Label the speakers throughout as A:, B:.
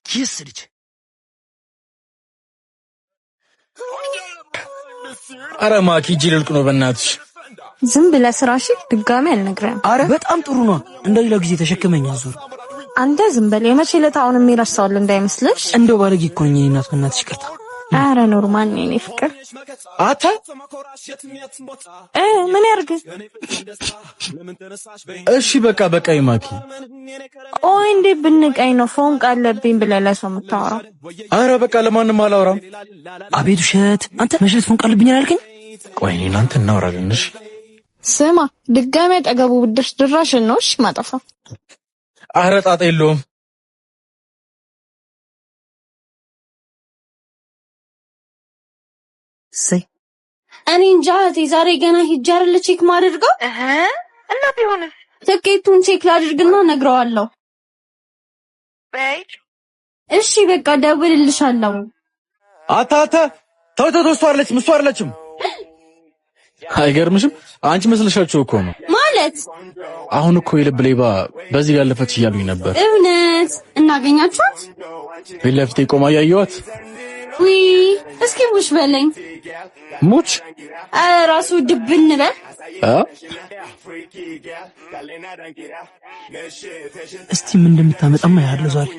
A: ይስ ልጅ።
B: አረ ማኪ እጄ ልልቅ ነው በእናትሽ።
C: ዝም ብለህ ስራ እሺ። ድጋሚ አልነግርህም።
A: አረ በጣም ጥሩ ነው። እንደሌላው ጊዜ ተሸክመኝ አዞር።
C: አንተ ዝም በል። የመቼ ዕለት አሁን የሚረሳዋል እንዳይመስልሽ።
A: እንደው ባለጌ እኮ ነኝ እኔ እናት፣ በእናትሽ ይቅርታ።
C: አረ normal ነው የኔ ፍቅር።
B: አተ
C: ምን ያርግ?
B: እሺ በቃ በቃ ማኪ።
C: ቆይ እንዴ ብንቀኝ ነው ፎንቅ አለብኝ ብለህ ለሰው የምታወራው?
B: አረ በቃ ለማንም አላወራም።
A: አቤት ውሸት! አንተ መሸት ፎንቃ አለብኝ አላልከኝ?
B: ቆይ እኔ እናንተ እናወራለን። እሺ
C: ስማ ድጋሚ አጠገቡ ብድርሽ ድራሽን ነው እሺ ማጠፋ።
B: አረ ጣጣ የለውም።
A: እሰይ
D: እኔ እንጃ እህቴ፣ ዛሬ ገና ሂጅ አይደለ check ማድርገው
C: እና ቢሆንስ?
D: ትኬቱን check ላድርግና እነግረዋለሁ።
C: በይ
D: እሺ በቃ ደውልልሻለሁ።
B: አታ አታ ተው ተው ተው፣ እሷ አይደለችም እሷ አይደለችም። አይገርምሽም? አንቺ መስለሻቸው እኮ ነው።
D: ማለት
B: አሁን እኮ የልብ ሌባ በዚህ ጋር አለፈች እያሉኝ ነበር።
D: እውነት እናገኛችኋት?
B: ፊት ለፊቴ ቆማ እያየኋት።
D: ውይ እስኪ ቡሽ በለኝ።
B: ሙች።
D: ኧረ ራሱ ድብን በል።
B: አ
A: እስቲ ምን እንደምታመጣማ ያለው ዛሬ።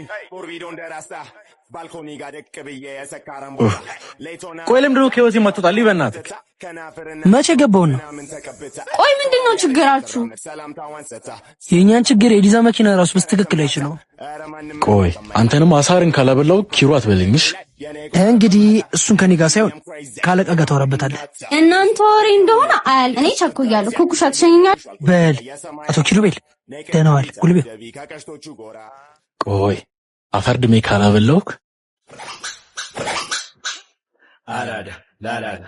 B: ቆይ ለምንድን ነው ከህይወቴ የማትወጣልኝ? በእናትህ
A: መቼ ገባውን ነው?
D: ቆይ ምንድን ነው ችግራችሁ?
A: የእኛን ችግር የዲዛ መኪና ራሱ በስትክክል አይችለውም።
B: ቆይ አንተንም አሳርን ካላበላው ኪሩ አትበለኝሽ።
A: እንግዲህ እሱን ከኔ ጋር ሳይሆን ከአለቃ ጋር ታወራበታለህ።
D: እናንተ ወሬ እንደሆነ አያል እኔ ቸኩያለሁ። ኩኩሻ ትሸኘኛል።
A: በል አቶ ኪሩቤል ደህና ዋል። ጉልቤ
B: ቆይ አፈር ድሜ ካላበላውክ
E: አራዳ ላራዳ